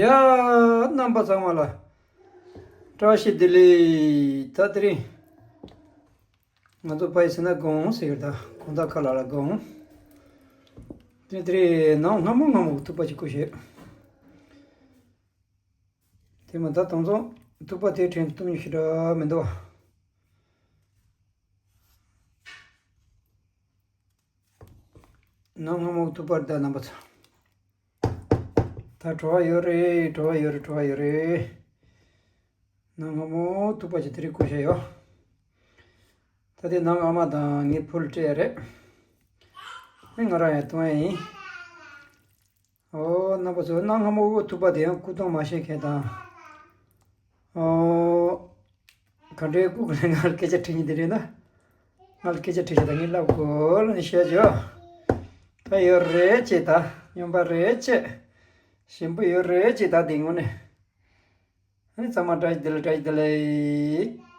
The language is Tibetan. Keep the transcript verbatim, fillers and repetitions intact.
ཡ། རྣམ་པ་ཚང་མ་ལ་བཀྲ་ཤིས་བདེ་ལེགས། ད་དེ་རིང་ང་ཚོ་ཕ་ཡི་སེ་ན་དགོང་ཟེར་གི་ད་དགོང་དག་ཁ་ལ་ལ་དགོང་། དེ་དེ་རིང་ནང་སྔ་མོ་སྔ་མོ་ཐུག་པ་ཅིག་སྐུ་ཞེས། དེ་མ་ད་དང་ཚོ་ཐུག་པ་དེ་དྲན་ཐུབ་ཉི་ཤི་འདྲ་མི་འདུག་ནང་སྔ་མོ་ཐུག་པར་ད་རྣམ་པ་ཚོ། ད་བྲོ་བ་ཡོད་རེད། བྲོ་བ་ཡོད་རེད། བྲོ་བ་ཡོད་རེད། ནང་སྔ་མོ་ཐུག་པ་ཅིག་དེ་རིང་སྐུ་ཞེས་ཡོད། ད་དེ་ནང་ཨ་མ་དང་ངའི་ཕུལ་སྤྲད་རེད། ཨེ་ང་རང་ཡང་གཏོང་ཡ་ཡིན། ཨོ་རྣམ་པ་ཚོ། གནའ་སྔ་མོ་དབུ་ཐུག་པ་དེ་ཡང་སྐུ་གཏོང་མ་ཤེས་མཁན་དང་། ཨོ་ག་འདྲའི་སྐུ་ག་ལ་ང་ལ་སྐད་ཆ་དྲི་ཉིན་དེ་རེད་ན། ང་ལ་སྐད་ཆ་དྲི་ཤེས་དང་ངས་ལབ་དགོས་ལ་ནི་བཤད་ཆོག་ད་ཡོད་རེད་ཅེས་ད་སྨྱོན་པ་རེད་ཅེས། ཞིམ་པོ་ཡོད་རེད་ཅེས་ད་དེ་དངོས་གནས། ཨ་ནི་ཚང་མ་བཀྲ་ཤིས་བདེ་ལེགས། བཀྲ་ཤིས་བདེ་ལེགས།